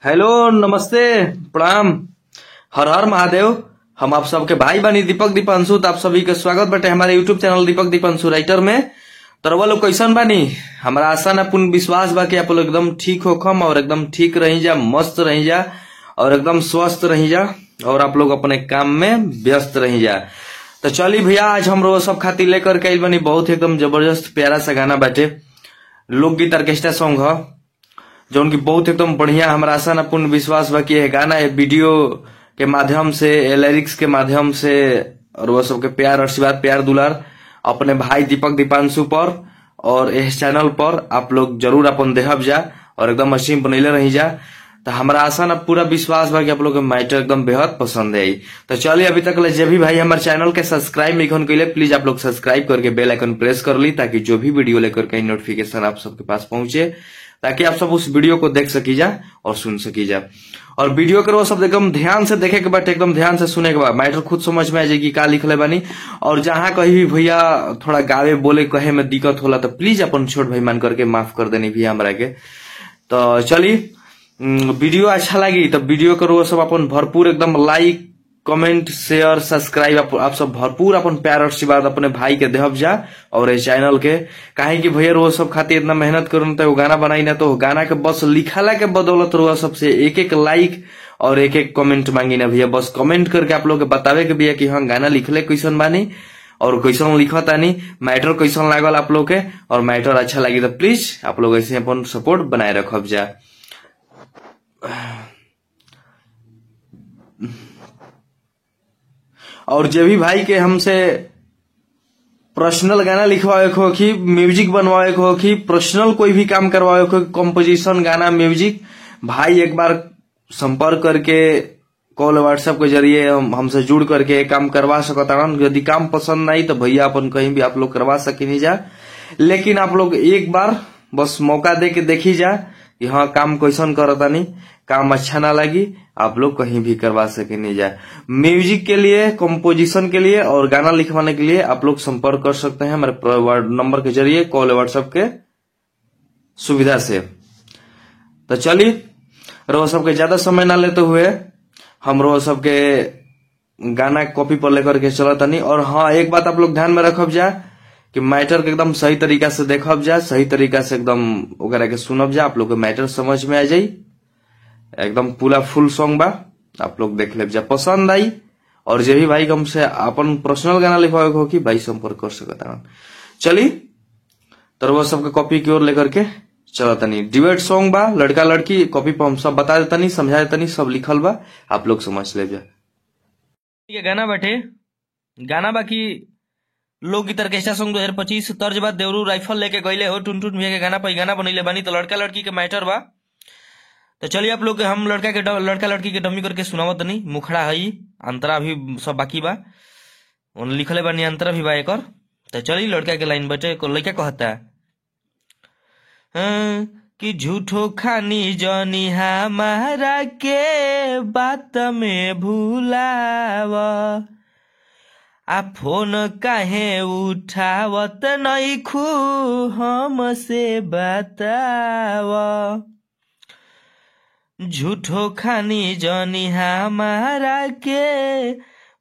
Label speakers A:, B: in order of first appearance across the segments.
A: Hello नमस्ते प्रणाम हर हर महादेव। हम आप सबके भाई बानी दीपक दीपांशु। तो आप सभी के स्वागत बाटे हमारे YouTube channel Deepak Deepanshu writer में। तरवा लोग कैसन बानी? हमारा आशा ना पूर्ण विश्वास बा कि आप लोग एकदम ठीक होखम और एकदम ठीक रही जा, मस्त रही जा और एकदम स्वस्थ रही जा और आप लोग अपने काम में व्यस्त रही जा। तो चली भैया, आज हम लोग सब खातिर लेकर के आइल बानी बहुत एकदम जबरदस्त प्यारा सा गाना बाटे, लोकगीत ऑर्केस्ट्रा सॉन्ग है जो उनकी बहुत एकदम बढ़िया। हमारा आशा ना पूर्ण विश्वास बा कि यह गाना ये वीडियो के माध्यम से, लिरिक्स के माध्यम से और वह सबके प्यार आशीर्वाद प्यार दुलार अपने भाई दीपक दीपांशु पर और इस चैनल पर आप लोग जरूर अपन देहब जा और एकदम असीम बनैले रही जा। तो हमारा आशा ना पूरा विश्वास बा कि आप लोग के मैटर एकदम बेहद पसंद आई। तो चलिए, अभी तक ले भी भाई हमारे चैनल के सब्सक्राइब नहीं कैले, प्लीज आप लोग सब्सक्राइब करके बेल आइकन प्रेस कर ली ताकि जो भी वीडियो लेकर के नोटिफिकेशन आप सबके पास पहुंचे, ताकि आप सब उस वीडियो को देख सकी जा और सुन सकी जा। और वीडियो के वो सब एकदम ध्यान से देखे के बाद, एकदम ध्यान से सुने के बाद मैटर खुद समझ में आ जाएगी का लिखले बानी। और जहां कहीं भी भैया थोड़ा गावे बोले कहे में दिक्कत होला तो प्लीज अपन छोट भाई मान करके माफ कर देनी भैया हमरा के। तो चली, वीडियो अच्छा लगी तो वीडियो करो सब अपन भरपूर एकदम लाइक कमेंट शेयर सब्सक्राइब आप सब भरपूर अपन प्यार और आशीर्वाद अपने भाई के देहब जा और इस चैनल के। काहे कि भैया रोज सब खातिर इतना मेहनत करूँ तो गाना बनाई ना, तो गाना के बस लिखाला के बदौलत रोज सबसे एक एक लाइक और एक एक कमेंट मांगी ना भैया। बस कमेंट करके आप लोग के बतावे के भैया कि हाँ गाना लिखले कैसन बानी और कैसन लिखतानी, मैटर कैसन लागल आप लोग के, और मैटर अच्छा लगी तो प्लीज आप लोग ऐसे अपन सपोर्ट बनाए रखब जा। और जे भी भाई के हमसे पर्सनल गाना लिखवावे के होखी, म्यूजिक बनवावे के होखी, पर्सनल कोई भी काम करवावे के होखी, कंपोजिशन गाना म्यूजिक, भाई एक बार संपर्क करके कॉल व्हाट्सएप के जरिए हमसे जुड़ करके काम करवा सकता। यदि काम पसंद नहीं तो भैया अपन कहीं भी आप लोग करवा सकी नहीं जा, लेकिन आप लोग एक बार बस मौका दे के देखी जा कि हाँ काम कैसन करतानी, काम अच्छा ना लगी आप लोग कहीं भी करवा सके नहीं जाए। म्यूजिक के लिए, कंपोजिशन के लिए और गाना लिखवाने के लिए आप लोग संपर्क कर सकते हैं हमारे नंबर के जरिए, कॉल व्हाट्सएप के सुविधा से। तो चलिए, रोज सबके ज्यादा समय ना लेते हुए हम रोज सबके गाना कॉपी पर लेकर के चलतानी। और हाँ, एक बात आप लोग ध्यान में रखब जा कि मैटर के एकदम सही तरीका से देखब जा, सही तरीका से एकदम वगैरह के सुनब जा, आप लोग के मैटर समझ में आ जाई। एकदम पूरा फुल सॉन्ग बा, आप लोग देख ले जा, पसंद आई। और जे भी भाई हमसे अपन पर्सनल गाना लिखवावे हो कि भाई संपर्क कर सकता। चली, तो वो सबके कॉपी की ओर लेकर के चलतनी। डिबेट सॉन्ग बा, लड़का लड़की, कॉपी पर हम सब बता देतनी, समझा देतनी, सब लिखल बा, आप लोग समझ ले जा। गाना बैठे गाना बाकी लोकगीत ऑर्केस्ट्रा सॉन्ग 2025 तर्ज बा देवरू राइफल लेके गईले हो टुन टुन भैया के गाना पर गाना बनैले बानी। तो लड़का लड़की के मैटर बा। तो चलिए, आप लोग हम लड़का लड़की के डमी करके सुनावत तनी। मुखड़ा हई, अंतरा भी सब बाकी बा, उन लिखले बानी, अंतरा भी बा एकर। तो चलिए, लड़का के लाइन बचे को लड़का कहता है कि झूठो खानी जनी हमारा के बात में भूलावा, आ फोन काहे उठावत नइखू हमसे बतावा, झूठो खानी जनी हमारा के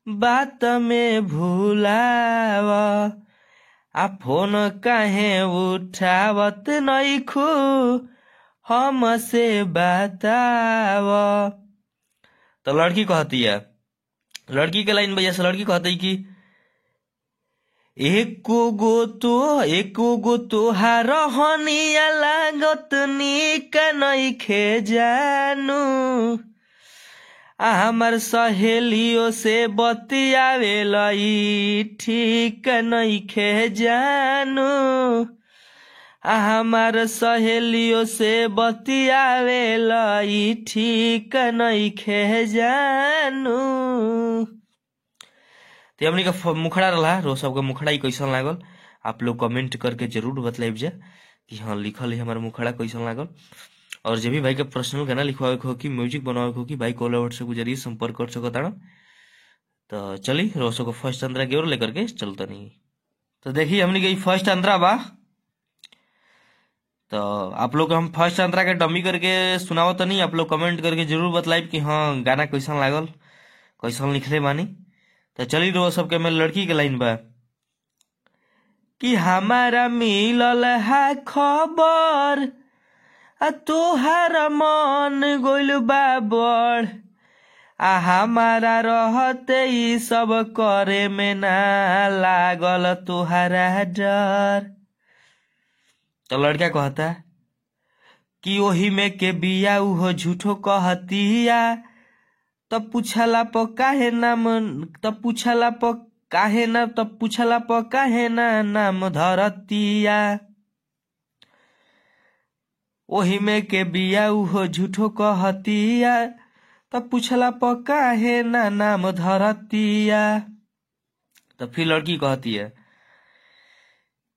A: बात में भूलावा, आ फोन काहे उठावत नइखू हमसे बतावा। तो लड़की कहती है, लड़की के लाइन भैया से लड़की कहती है कि एको गो तोहार हनिया लागत निक नइखे जानू, आ हमर सहेलियों से बतियावेलई ठीक नइखे जानू, आ हमार सहेलियों से बतियावेलई ठीक नइखे जानू। तो हमनी का मुखड़ा रहा, रोज सबके मुखड़ा ही कैसन लागल आप लोग कमेंट करके जरूर बतलाइब जा कि हाँ लिखल है हमारे मुखड़ा कैसन लागल। और जब भी भाई के पर्सनल गाना लिखवावे के हो कि म्यूजिक बनावे के हो कि भाई कॉल व्हाट्सएप के जरिए संपर्क कर सकता। तो चली, रोज को फर्स्ट अंतरा की ओर लेकर के चलता नहीं। तो देखिए, हमनी के फर्स्ट अंतरा बा। तो आप लोग के हम फर्स्ट अंतरा के डमी करके सुनाओ तनी, आप लोग कमेंट करके जरूर बतलाइब कि हाँ गाना कैसन लागल, कैसन लिखले बानी। तो चली रहो सबके में लड़की के लाइन बा कि हमारा मिलल है खबर आ तोहार मन गोइल बा बड़, आ हमारा रहते ई सब करे में ना लागल तोहारा डर। तो लड़का कहता कि ओही में के बिया उहो झूठो कहतिया, तब पूछला प काहे नाम, तब पूछला प काहे ना, तब पूछला प काहे ना नाम धरतिया। ओही में के बिया उहो झूठो कहतिया, तब पूछला प काहे ना नाम धरतिया। तो फिर लड़की कहती है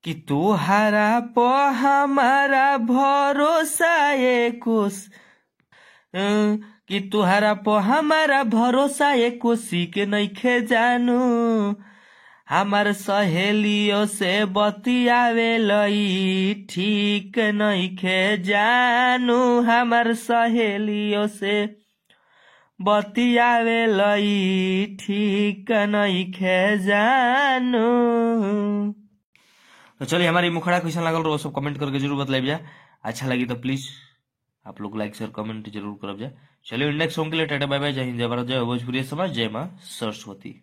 A: कि तोहारा प हमारा भरोसा एकोस, कि तोहारा प हमारा भरोसा एकोसी के नइखे जानू, हमार सहेलियों से बतियावे लई ठीक नइखे जानू, हमार सहेलियों से बतियावे लई ठीक नइखे जानू। तो चलिए हमारी मुखड़ा कैसा लागल रहो सब कमेंट करके जरूर बतलाइब जा। अच्छा लगी तो प्लीज आप लोग लाइक शेयर कमेंट जरूर करब जा। चलिए नेक्स्ट सॉन्ग के लिए टाटा बाय बाय, जय हिंद, जय भारत, जय भोजपुरी समाज, जय माँ सरस्वती।